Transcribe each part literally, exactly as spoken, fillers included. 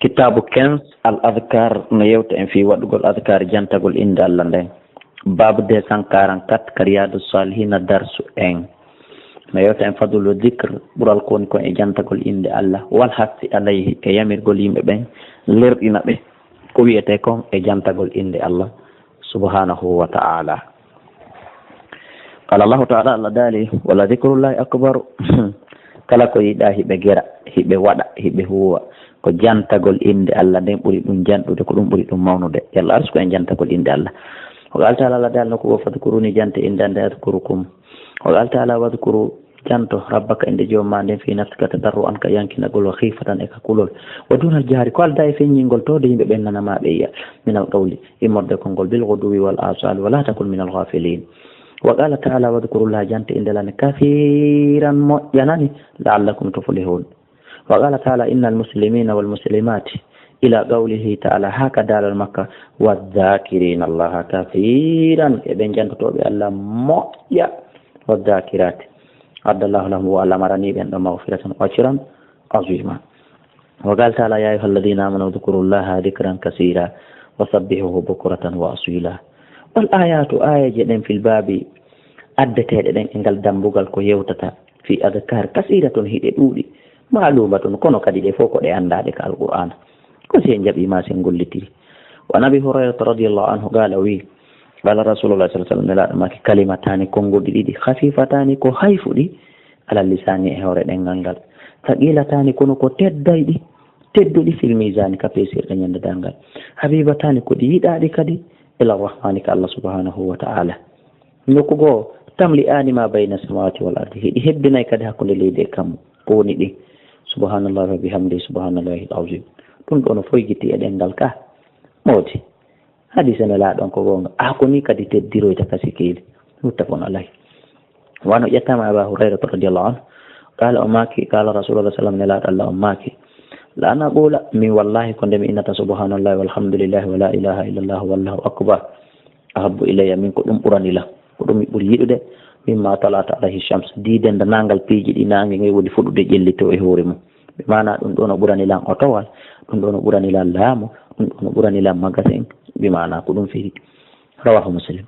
Kitaabu quinze, Al Adkar, no yewta en fii waɗugol adkar, jantagol innde Allah nden. Baabu deux cent quarante-quatre, ka Riyadu Salihina, darsu en. No yewta en fadlu dikr, ɓural ko woni kon e jantagol innde Allah, wal hassi alayhi, e yamirgol yimɓe ɓen, lerɗina ɓe ko wi'etee kon e jantagol innde Allah subhanahu wa ta'ala. Qala Allahu ta'ala, Allah daali, "Wala dhikrullahi akbar." Kala ko yiɗaa hiɓe gera, hiɓe waɗa, hiɓe huuwa, ko jantagol innde Allah nden ɓuri ɗum janɗude, ko ɗum ɓuri ɗum mawnude. Yalla arsuko en jantagol innde Allah. Wa qala ta'ala, Allah daali nokku goo, "Fadhkuruni," jante innde an nde, "adhkurukum." Wa qala ta'ala, "Wadhkuru," janto, "rabbaka," innde Joom maa nden, "fi nafsika," tadarru'an, ka yankinagol, "wa khifatan," e ka kulol, "wa dunal jahri," ko aldaa e feññingol, tooɗde yimɓe ɓen nana maa ɓe yi'a, "minal qawli," immorde konngol, "bil ghuduwwi wal asali, wa la takun minal ghafilin." Wa qala ta'ala, "Wadhkurullaha," jante innde Allah nden, "kathiran," moƴƴa nani, "la'allakum tuflihun." Wa qala ta'ala, "Innal muslimina wal muslimati," ila qawlihi ta'ala, haa ka daalol makka, "Wadh-dhakirina Allaha kathiran," e ɓen jantotooɓe Allah moƴƴa, "wadh-dhakirati, a'adda Allahu lahum," wo Allah maranii ɓen ɗon, "maghfiratan wa ajran azima." Wa qala ta'ala, "Ya ayyuhalladhina amanu udhkurullaha dhikran kathira wa sabbihuhu bukratan wa asila." Wal ayatu, aayeeje ɗen, fil baabi, addeteeɗe ɗen e ngal dambugal, ko yewtata fii adkar, kasiratun, hiɗe ɗuuɗi, maalumatun, kono kadi ɗe fof ko ɗe anndaaɗe ka Alqur'aana. Ko si en jaɓii ma si en gollitiri. Wa an Abi Hurayrata radiyallahu anhu qala, o wi'i, qala Rasulullah sallallahu alaihi wasallam, Nelaaɗo maaki, "Kalimataani, konguɗi ɗiɗi, khafifatani, ko hayfuɗi, ala lisani, e hoore ɗemngal ngal, thaqilatani, kono ko teddayɗi, tedduɗi, fil mizani, ka peesirɗe ñande darngal, habibatani, ko ɗi yiɗaaɗi kadi, ila rahmani, ka Allah subhanahu wa ta'ala." Nokku goo, "tamli'ani ma bayna samawati wal ardi," hiɗi hebbinay kadi hakkunde leydi e kammu. Ko woni ɗi? "Subhanallahi wa bihamdi, subhanallahil azim." Ɗum ɗo no foygiti e ɗemngal ka. Moodi. Hadiise Nelaaɗo on ko goonga. Ah, ko ni kadi teddiroyta ka sikkeeli. Muttafaqun alayh. Wano ƴettama Aba Hurayrata radiyallahu anhu. Qala, o maaki, qala Rasulullah sallallahu alaihi wasallam, Nelaaɗo Allah on maaki, "La an aqula," min wallahi ko nde mi innata, "Subhanallahi walhamdulillahi wa la ilaha illallah wallahu akbar, ahabbu ilayya," min ko ɗum ɓurani lan, ko ɗum mi ɓuri yiɗude, "mimma tala'at alayhi shams," diidenda nangal piiji ɗi naange nge woni fuɗude ƴellito e hoore mum. Bi maana ɗum ɗo no ɓurani lan otowal, ɗum ɗo no ɓurani lan laamu, ɗum ɗo no ɓurani lan magasin, bi maana ko ɗum firi. Rawahu Muslim.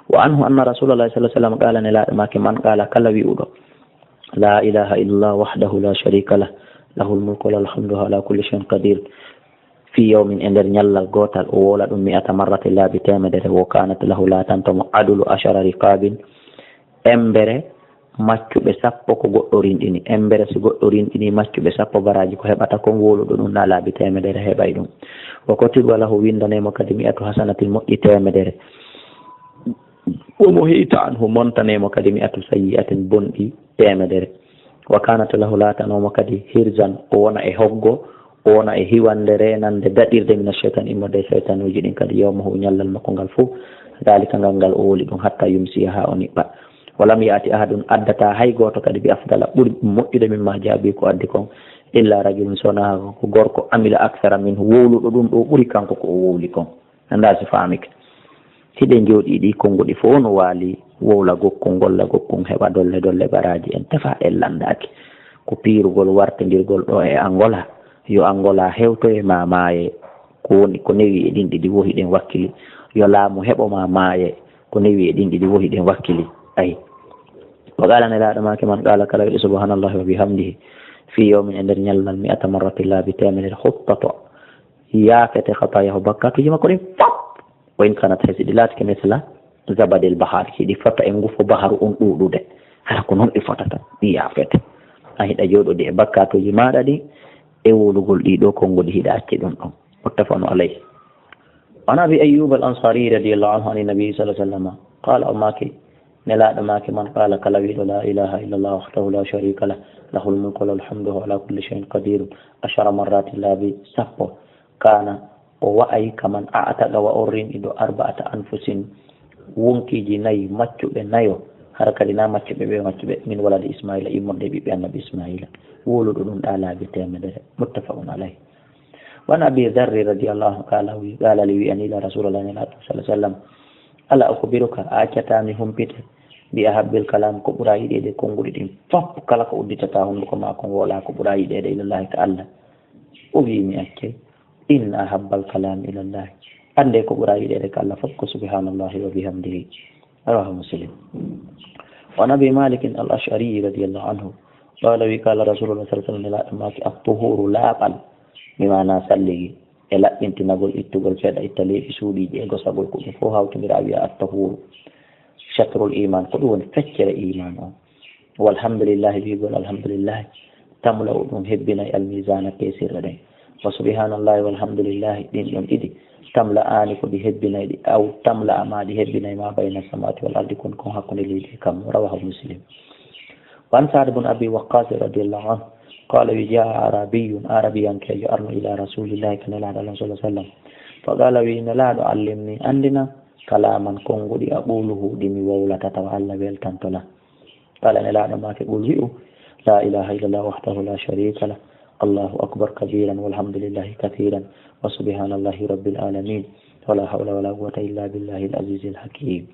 Wa anhu anna Rasulullah sallallahu alaihi wasallam qala, Nelaaɗo maaki, "Man qala," kala wi'uɗo, "La ilaha illallah wahdahu la sharika lah, lahul mulku wa lahul hamdu wa huwa ala kulli shay'in qadir," fi yawmin, e nder ñallal gootal, o wowla ɗum mi'ata marratin, laabi teemedere, wo kanat lahu, laatanto mo, adlu ashara riqabin, embere maccuɓe sappo ko goɗɗo rinɗini. Embere si goɗɗo rinɗini maccuɓe sappo, baraaji ko heɓata kon, wowluɗo ɗum na laabi teemedere heɓay ɗum. Wa kutiba lahu, windanee mo kadi, mi'atu hasanatin, moƴƴi teemedere. Wa muhita anhu, montanee mo kadi, mi'atu sayyi'atin, bonɗi teemedere. Wa kanat lahu, laatanoo mo kadi, hirzan, o wona e hoggo, o wona e hiwande, reenande, daɗirde, mina shaytan, immorde e shaytanuuji ɗin kadi, yawmahu, ñallal makko ngal fof, dalika, ngal ngal o wowli ɗum, hatta yumsiya, haa o niɓɓa. Wa lam ya'ti ahadun, addataa hay gooto kadi, bi afdala, ɓuri moƴƴude, mimma jaa bi, ko addi kon, illa rajulun, so wonaa ko gorko, amila akthara minhu, wowluɗo ɗum ɗo ɓuri kanko ko o wowli kon. Anndaa si faamike. Hiɗen jooɗii ɗi konnguɗi fof no waali, wowla gokkun, golla gokkun, heɓa dolle dolle, baraaji en tefa, en lanndaaki. Ko piirugol, wartindirgol ɗo e Angola, yo Angola hewto e ma maaye, ko woni ko newi e ɗin ɗiɗi, wo hiɗen wakkili, yo laamu heɓo ma maaye, ko newi e ɗin ɗiɗi, wo hiɗen wakkili. Ayi. Wa qala, Nelaaɗo maaki, man qala, kala wiɗo subhanallahi wa bihamdihi fi yawmin, e nder ñallal, mi'ata marratin, laabi teemedere, huttata, yaafete, khatayahu, bakkaatuuji makko ɗin fof. Wa in kanat, hay si ɗi laatike, misla zabadil bahar, si ɗi fota e ngufo baharu on ɗuuɗude, hara ko non ɗi fotata, ɗi yaafete. A hiɗa jooɗodi e bakkaatuuji maaɗa ɗin, e wowlugol ɗii ɗoo konnguɗi, hiɗa acci ɗum ɗon. Muttafaqun alayh. Wa an Abi Ayyub al-Ansari radiyallahu anhu an Nabi sallallahu alaihi wasallam qala, o maaki, Nelaaɗo maaki, man qala, kala wiɗo, la ilaha illallah wahdahu la sharika lah, lahul mulku wa lahul hamdu wa huwa ala kulli shay'in qadir, ashara marratin, laabi sappo, kana, o wa'ay kaman a'taqa, wa o rinɗiɗo, arba'ata anfusin, wonkiiji nayi, maccuɓe nayo, hara kadi na maccuɓe ɓe maccuɓe, min waladi Ismaila, immorde ɓiɓɓe annabi Ismaila. Wowluɗo ɗum ɗa laabi teemedere. Muttafaqun alayh. Wa an Abi Dharri radiyallahu anhu qala, wi-, qala li, wi'ani la Rasulullah, Nelaaɗo sallallahu alaihi wasallam, ala ukhbiruka, a accataa mi humpite, bi ahabbil kalam, ko ɓura yiɗeede konnguɗi ɗin fof, kala ko udditata hunnduko ma kon, wowla ko ɓura yiɗeede, ilallahi, ka Allah. O wi'i mi accay. Inna ahabbal kalam ila Allah. Annde ko ɓura yiɗeede ka Allah fof ko subhanallahi wa bihamdihi. Rawahu Muslim. Wa an Abi Malik al-Ash'ari radiyallahu anhu. Qala wi qala Rasulullah sallallahu alaihi wasallam, Nelaaɗo maaki, "At-tuhuru, laaɓal." Mi maana salligi. E laɓɓintinagol, ittugol seeɗa, itta leeɓi suuɗiiji e gosagol, ko ɗum fof hawtindira wiya at-tuhuru. Shatrul iman, ko ɗum woni feccere iman on. Walhamdulillahi, wi'ugol alhamdulillahi, tamla'u, ɗum hebbinay almizana, peesirɗe ɗen. Wa subhanallahi walhamdulillahi, ɗin ɗon ɗiɗi, tamla'ani, ko ɗi hebbinay ɗi, aw tamla'a, ma ɗi hebbinay, ma bayna samawati wal ardi, kon kon hakkunde leydi e kammu. Rawahu Muslim. Wa an Sa'd bin Abi Waqqas radiyallahu anhu, qala wi, jaa arabiyun, arabiyankeejo arno ila rasulillahi, ka Nelaaɗo Allah sallallahu alaihi wasallam. Fa qala wi, Nelaaɗo, allimni, andina, kalaman, konguɗi, aquluhu, ɗi mi wowlata tawa Allah weltanto lan. Qala, Nelaaɗo maaki, qul, wi'u, la ilaha illallah wahdahu la sharika lah, Allahu akbar kabiran, walhamdulillahi kathiran, wa subhanallahi rabbil alamin, wala hawla wala quwwata illa billahil azizil hakim.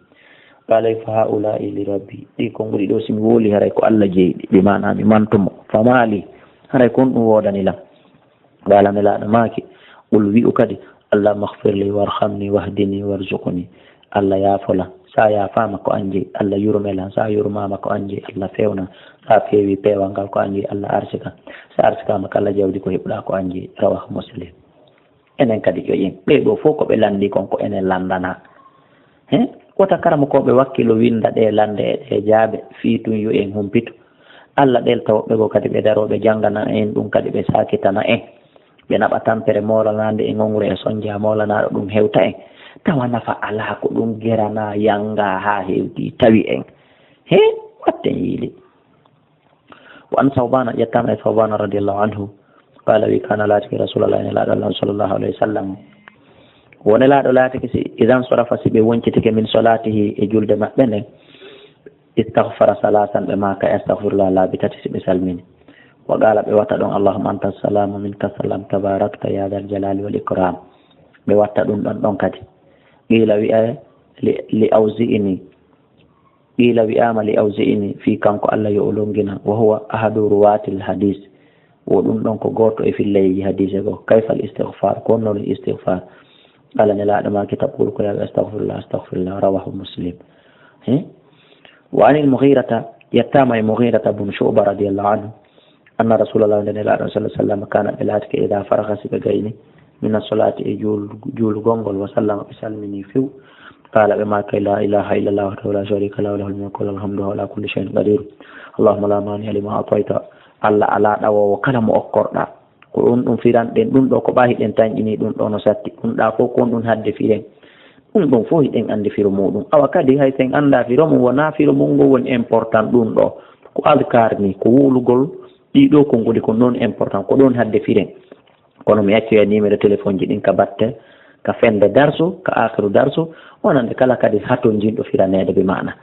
Qala, fa haula'i li rabbi, ɗi konguɗi ɗo, si mi wowli, haray ko Allah jeyi ɗi, bi maana mi mantu mo. Fa mali, haray kon ɗum woodani lan. Qala, Nelaaɗo maaki, qul, wi'u kadi, Allahumma ighfir li warhamni wahdini warzuqni. Allah yaafo lan. Sa yaafaama, ko an jeyi. Allah yurme lan. Sa yurmaama, ko an jeyi. Allah fewna. Sa feewi peewal ngal, ko an jeyi. Allah arsika. Sa arsikaama kala jawdi ko heɓuɗaa, ko an jeyi. Rawahu Muslim. Enen kadi ƴoƴen. Ɓee ɗoo fof ko ɓe lanndii kon ko enen lanndanaa. He? Wota karamokooɓe wakkilo winnda ɗee lannde e ɗee jaabe, fii tun yo en humpitu. Allah ɗelta woɓɓe goo kadi ɓe daroo ɓe janngana en ɗum, kadi ɓe saakitana en. Ɓe naɓa tampere moolanaande e ŋoŋre e sonnja moolanaaɗo ɗum hewta en. Tawa nafa alaa, ko ɗum geranaa, yanngaa haa hewtii tawi en. He? Watten yiili. Wa an Sawbana, ƴettaama e Sawbana radiyallahu anhu, qala wi, kana laatike Rasulallah, Nelaaɗo Allah sallallahu alayhi wa sallam. Wo Nelaaɗo laatike si, idan sarafa, si ɓe woncitike min salatihi, e julde maɓɓe nden, istaghfara salasan, ɓe maaka astaghfirullah laabi tati si ɓe salmini. Wa qala, ɓe watta ɗon, Allahumma anta salamu minka salam tabarakta ya dhal jalali wal ikram. Ɓe watta ɗum ɗon ɗon kadi. Qila wi'a li, li awzi'ini, Qila wi'aama li Awzi'ini, fii kanko Allah yo o longina, wa huwa ahadu ruwatil hadis, wo ɗum ɗon ko gooto e filleyeeji hadiise goo. Kayfa al istighfar, ko honno woni istighfar? Qala, Nelaaɗo maaki, taqulu, ko yaa wi astaghfirullah, astaghfirullah, rawahu Muslim. He? Wa anil Mughirata, ƴettaama e Mughirata bun Shu'ba radiyallahu anhu, anna Rasulallah, nde Nelaaɗo sallallahu alaihi wasallam, kana, ɓe laatike, ida faraga, si ɓe gayni, mina solaati, e juul-, juulugol ngol, wa sallama, ɓe salmini few. Qala, ɓe maaki, la ilaha illallah wahdahu la sharika lahu, lahul mulku wa lahul hamdu wa huwa ala kulli shay'in qadir. Allahumma la mania lima atayta. Allah alaa ɗawoowo kala mo okkorɗaa. Ko ɗum ɗum firanɗen, ɗum ɗo ko ɓaahi ɗen tanƴini, ɗum ɗo no satti. Ɗum ɗa fof ko on ɗum hadde firen. Ɗum ɗum fof hiɗen anndi firo muɗum. Awa kadi hay sen annda firo mum, wonaa firo mum ngo woni important ɗum ɗo. Ko adkar ni, ko wowlugol, ɗii ɗoo konguɗi ko non important, ko ɗon hadde firen. Kono mi accoya numéro téléphone ji ɗin ka batte, ka fende darsu, ka akhiru darsu, wonande kala kadi hatonjinɗo firaneede bi maana.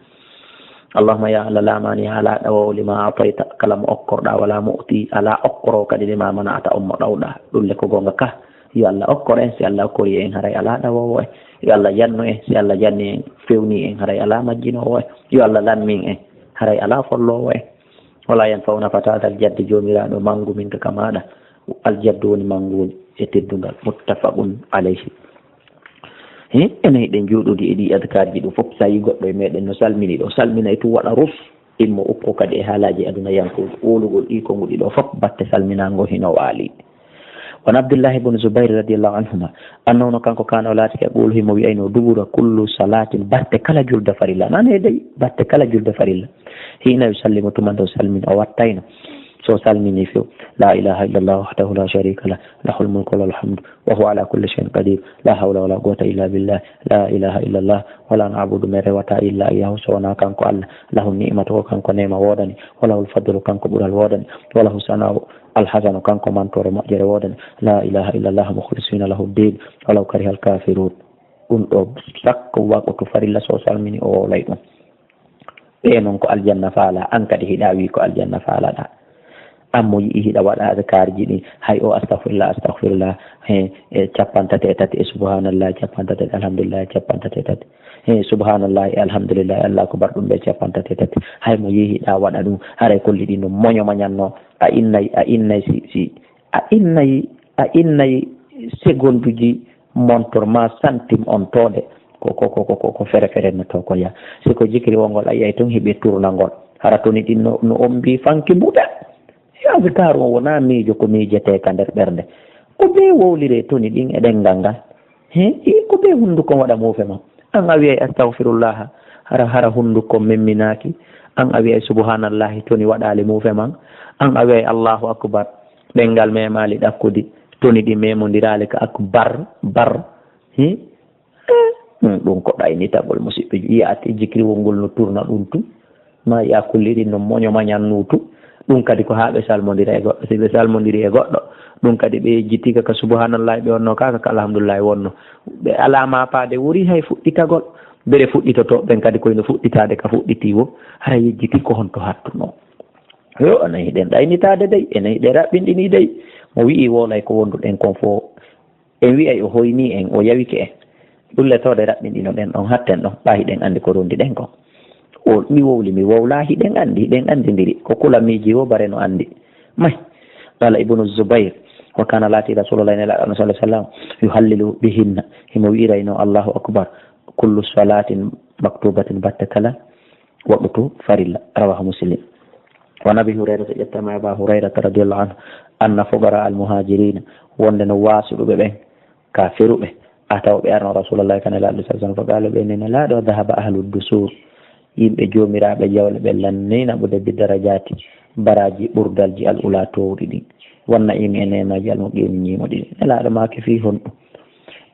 Allahumma ya Allah, la mania, alaa ɗawoowo, lima atayta, kala mo okkorɗaa, wala mu'ti, alaa okkoroowo kadi, lima mana'ta, on mo ɗawɗaa. Ɗum le ko goonga ka. Yo Allah okkor en, si Allah okkori en, haray alaa ɗawoowo en. Yo Allah jannu en, si Allah janni en, fewni en, haray alaa majjinoowo en. Yo Allah lammin en, haray alaa folloowo en. Wala yanfa'u nafata dal jaddi, joomiraaɗo manngu minka ka maaɗa. Al jaddu woni manngu woni e teddungal. Muttafaqun alayhi. He, enen hiɗen jooɗodi e ɗii adkaarji ɗo fof, so tawi goɗɗo e meɗen no salmini ɗo, salmina e tun waɗa rus, immo ukko kadi e haalaaji aduna yankooji. Wowlugol ɗii konguɗi ɗo fof, batte salminaango hino waali. Wan Abdullahi ibn Zubair radiyallahu anhuma, annahu no kanko kana o laatike, yaqulu, himo wi'ayno, dubura kullu salatin, batte kala julde farilla. Nane dey, batte kala julde farilla. Hina yusallimu, tuma nde o salmini, o wattayno. So o salmini few, la ilaha illallah wahdahu la sharika lah, lahul mulku wa lahul hamdu, wa huwa ala kulli shay'in qadir, la hawla wala quwwata illa billah, la ilaha illallah, wala na'budu, min rewata illa iyyahu, so wona kanko Allah, lahu ni'matu, ko kanko neema woodani, wa lahul fadlu, kanko ɓural woodani, wa lahu sana'u al hasanu, kanko mantoore moƴƴere woodani, la ilaha illallah, mukhlisina lahu ddin, walaw karihal kafirun. Ɗum ɗo sakko waqtu farilla so salmini o wowlay ɗum. Ɓe non ko aljanna faala, an kadi hiɗa wi ko aljanna faalaɗa. An mo yi'i hiɗa waɗa adkarji ɗi, hay o astahfirullah, astahfirullah, he, e cappantati e tati, e subhanallah, cappantati, alhamdulillah, cappantati e tati. He, subhanallah, e alhamdulillah, e Allahu akbar, ɗum ɓe cappantati e tati. Hay mo yi'i hiɗa waɗa ɗum, haray kolli ɗi no moño mañanno. A innay, a innay si, si, a innay, a innay segonduji, montor ma santim on toode, ko, ko, ko, ko, ko, ko fere fere no to ko ya. Si ko jikiri wongol a yiyay tun hiɓe turnangol. Hara toni ɗin no, no ombi fanki buɗa. Si azkaru on wona miijo ko miijete ka nder ɓernde. Ko be wowlire toni ɗin e ɗengal ngal. He, i ko be hunduko waɗa mufe ma. An a wiyay astaghfirullah, hara, hara hunduko memminaaki. An a wiyay subhanallahi toni waɗali mufe man. An a wiyay Allahu akbar. Ɗengal memali ɗakkudi. Toni ɗi memondirali ka akbar, bar. He? Eh, ɗum, ɗum ko ɗaynitagol, musiɓɓe. Yiyaate jikriwol ngol no turna ɗum tun. Ma yiya kulli ɗin no moño mañan nuutu. Ɗum kadi ko haa ɓe salmondira e goɗɗo. Si ɓe salmondiri e goɗɗo, ɗum kadi ɓe yejjiti ka, ka subhanallahi ɓe wonno, ka, ka, ka alhamdulillahi wonno. Ɓe alaa ma paade wuri hay fuɗɗitagol. Bere fuɗɗitotooɓe ɓen kadi koy no fuɗɗitaade ka fuɗɗiti wo. Hara yejjiti ko honto hattuno. Yo, enen hiɗen ɗaynitaade dey, enen hiɗen raɓɓinɗini dey. Mo wi'i wolay ko wonduɗen kon fof. En wi'ay o hoynii en, o yawike en. Ɗum letoode raɓɓinɗinoɗen ɗon, hatten ɗon, ɓaa hiɗen anndi ko rondiɗen kon. O, mi wowli, mi wowlaa, hiɗen anndi, hiɗen anndindiri. Ko kula miiji wo bare no anndi. May, qala Ibnu Zubayr, wa kana laati Rasulullah, Nelaaɗo Allah sallallahu alaihi wasallam, yuhallilu bihinna, himo wi'irayno Allahu akbar, kullu salatin maktubatin, batte kala waqtu farilla. Rawahu Muslim. Wa an Abi Hurayrata, ƴettama e Aba Hurayrata radiyallahu anhu, anna fuqara al muhajirina, wonde no waasuɗuɓe ɓen, ka feruɓe, ataw ɓe arno Rasulullahi kan Nelaaɗo sallallahu alaihi wasallam, fa qaalu, ɓe inni Nelaaɗo, dhahaba ahlu dusur, yimɓe joomiraaɓe jawle ɓe lanni naɓude bi darajaati, baraaji ɓurdalji al ula toowɗi ɗin, wan na'imi e neemaaji al muqiimi ñiimuɗi ɗin. Nelaaɗo maaki fii honɗum?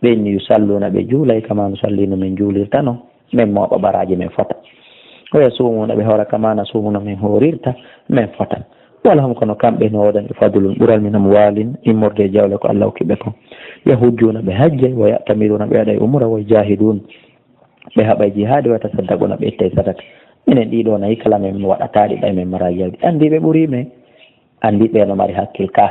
Ɓe inni yusalluna, ɓe juulay kama nusallinu, min juulirta non. Men mooɓa baraaji men fota. Wa yasumuna, ɓe hoora kama nasumuna, men hoorirta men fota. Wala hum, kono kamɓe no woodani fadlun ɓural min amwalin, immorde e jawle ko Allah okki ɓe kon. Yahujjuna, ɓe hajjay, wa ya'tamiruna, ɓe waɗay umra, wa yujahidun, ɓe haɓay jihaadi, wa yatasaddaquna, ɓe ittay sadaka. Minen ɗiɗo nayi kala men waɗata ɗi ɓay men mara jawdi. Andi ɓe ɓuri men. Anndi ɓe no mari hakkil ka.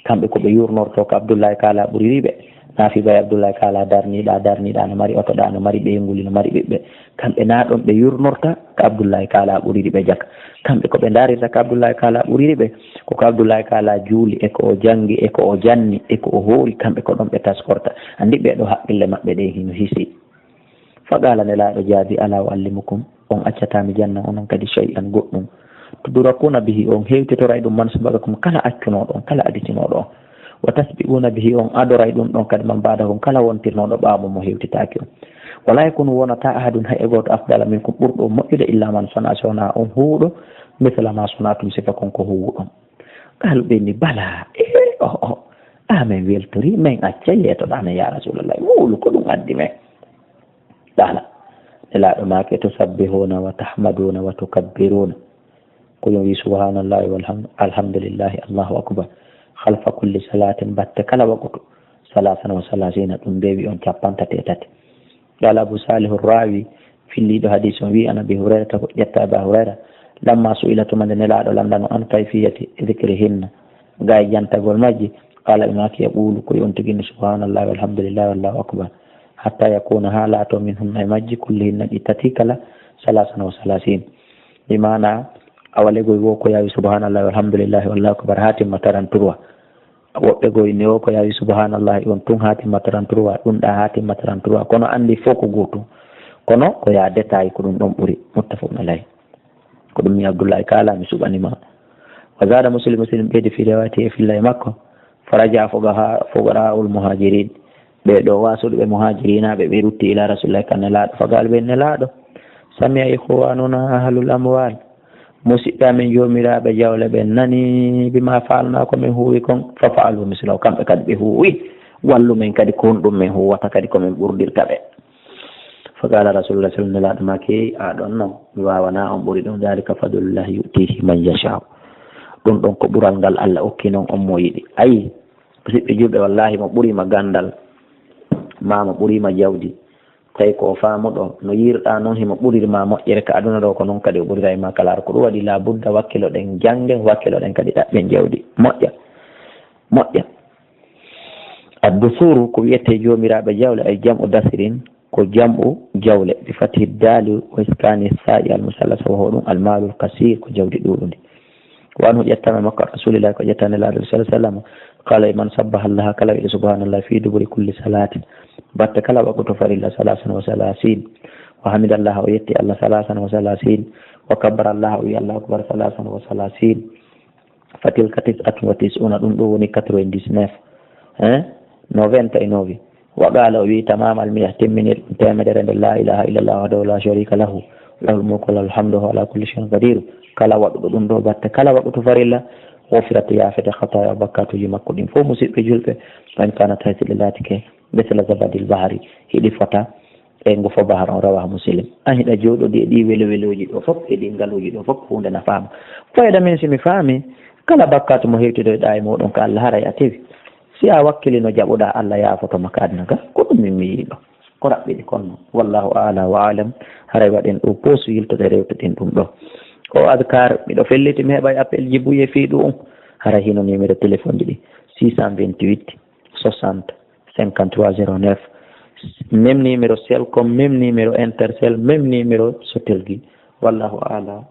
Kamɓe ko ɓe yurnorto ko Abdullahi Kala ɓuriri ɓe. Nafi bay Abdullahi Kala darniɗa, darniɗa, no mari oto ɗa, no mari ɓeyngu, no mari ɓiɓɓe. Kamɓe na ɗon ɓe yurnorta ko Abdullahi Kala ɓuriri ɓe jaka. Kamɓe ko ɓe ndarirta ko Abdullahi Kala ɓuriri ɓe. Ko ko Abdullahi Kala juuli, e ko o jangi, e ko o janni, e ko o hoori, kamɓe ko ɗon ɓe taskorta. Anndi ɓe ɗo haqqille maɓɓe ɗe hino hisi. Fa qala, Nelaaɗo jaabi, ala uallimukum, on accataa mi janna onon kadi shay'an goɗɗum. Tudrakuna bihi, on hewtitoray ɗum man sabaqakum, kala accunoɗo on, kala aditinooɗo on. Wa tasbiquna bihi, on adoray ɗum ɗon kadi man ba'dakum, kala wontirnooɗo ɓaawo mo hewtitaaki on. Wala yakunu, wonata ahadun, hay e gooto, afdala minkum, ɓurɗo on moƴƴude, illa man sana, si wonaa on huuɗo, misla ma sanatum, sifa kon ko huuɗon. Qaalu, ɓe ni, bala, e, o, o, amen weltori, men accay yeetoɗaa men, ya Rasulallah, wowlu ko ɗum addi men. Qala, Nelaaɗo maaki, tusabbihuna wa tahmaduna wa tukabbiruna. Ko yo wi subhanallahi walham-, alhamdulillahi, Allahu akbar. Khalfa kulli salatin, batte kala wakutu. Salasan wa salasina, ɗum mbeewi on cappantate e tati. Qala Abu Salih Rawi, filliiɗo hadis on, wi an Abi Hurayrata, ko ƴetta Aba Hurayra, lamma su'ila, tuma nde Nelaaɗo landano an kayfiyati dhikrihinna, ga e jantagol majji, qala, ɓe maaki, yaqulu, ko on tigi ni, subhanallahi walhamdulillahi wallahu akbar, hatta yakuna, haa laato, minhunna, e majji, kullihinna, ɗi tati kala, salasan wa salasin. Bi maana, awa legoy wo ko yaawi subhanallahi walhamdulillahi wallahu akbar, haa timma trente-trois. Woɓɓe go inni o ko yaawi subhanallahi on tun haa timma trente-trois, ɗum ɗa haa timma trente-trois. Kono anndi fof ko gootum. Kono ko yaa détail, ko ɗum ɗon ɓuri. Muttafaqun alayh. Ko ɗum mi Abdullahi kaala, mi suɓani ma. Wa zada Muslim, Muslim ɓeydi fi riwayati e filla e makko. Faraja fuqaha-, fuqara'ul muhajirin. Ɓe ɗo wasuɗo ɓe muhajirinaaɓe, ɓe rutti ila Rasulillah kan Nelaaɗo. Fa qala, ɓe Nelaaɗo, sami'a ikhwanuna ahlul amwal. Musiɓɓe amen joomiraaɓe jawle ɓen nani bima fa'alna, ko min huuwi kon, fa fa'alu mislahu, kamɓe kadi ɓe huuwi. Wallu men kadi ko honɗum min huuwata kadi ko min ɓurdirta ɓe. Fa qala Rasulullah sallallahu alaihi wasallam, Nelaaɗo maaki, a ɗon non, mi waawana on ɓuri ɗum, dhalika fadlullahi yu'tihi man yasha. Ɗum ɗon ko ɓural ngal Allah okki non on mo yiɗi. Ayi, musiɓɓe julɓe, wallahi mo ɓuri ma gandal, ma mo ɓuri ma jawdi, tawi ko o faamuɗo, no yiirɗa non himo ɓuriri ma moƴƴere ka aduna ɗo, ko non kadi o ɓurira e ma ka laara. Ko ɗum waɗi la budda wakkiloɗen janngen, wakkiloɗen kadi ɗaɓɓen jawdi. Moƴƴa, moƴƴa. Addusuru ko wiyete joomiraaɓe jawle, ay jam'u dasirin, ko jam'u jawle, bi fathi dali wa iskani sa'i al musallasa, wa huwa ɗum al malul kasir, ko jawdi ɗuɗundi. Wa anhu, ƴettama e makko, Rasulillah, ko ƴetta Nelaaɗo sallallahu alaihi wasallam, Qala man sabbaha Allah, kala wiɗo subhanallah fi duburi kulli salatin, batte kala waqutu farilla salasan wa salasin, wa hamida Allah, o yetti Allah salasan wa salasin, wa kabbara Allah, o wi Allah akbar salasan wa salasin, fa tilka tis'atun wa tis'una, ɗum ɗo woni quatre-vingt-dix-neuf, hein, noventa e novi. Wa qala, o wi tamamal mi'a, timminir ɗum temedere nde la ilaha illallah wahdahu la sharika lahu, lahul mulku wa lahul hamdu wa huwa ala kulli shay'in qadir. Kala waɗuɗo ɗum ɗo batte kala waqutu farilla, ghufirat, yafete, khataya, bakkatuji makko ɗin fof, musidɓe julɓe. Wa in kanat, hay si ɗi laatike, misla zabadil bahari, hiɗi fota e ngufo bahar on, rawahu Muslim. An hiɗa jooɗodi e ɗi welo welooji ɗo fof, e ɗi ngaluuji ɗo fof, huunde nafaama. Fayda min si mi faami, kala bakkatu mo hewtidoyɗa e muɗum ka Allah, haray a tewi. Si a wakkilino jaɓuɗa Allah yaafoto ma ka aduna ka, ko ɗum min mi yiɗo. Ko raɓɓiɗi kon non. Wallahu a'la wa a'lam. Haray waɗen ɗo poosu yiltoɗe rewtuɗen ɗum ɗo. O adkar, miɗo felliti mi heɓay appel ji buye fii ɗum. Haray hino numéro téléphone ji ɗi, six cent vingt-huit soixante cinquante-trois zéro neuf. Même numéro Celcom, même numéro Intercell, même numéro Sotelgi. Wallahu a'la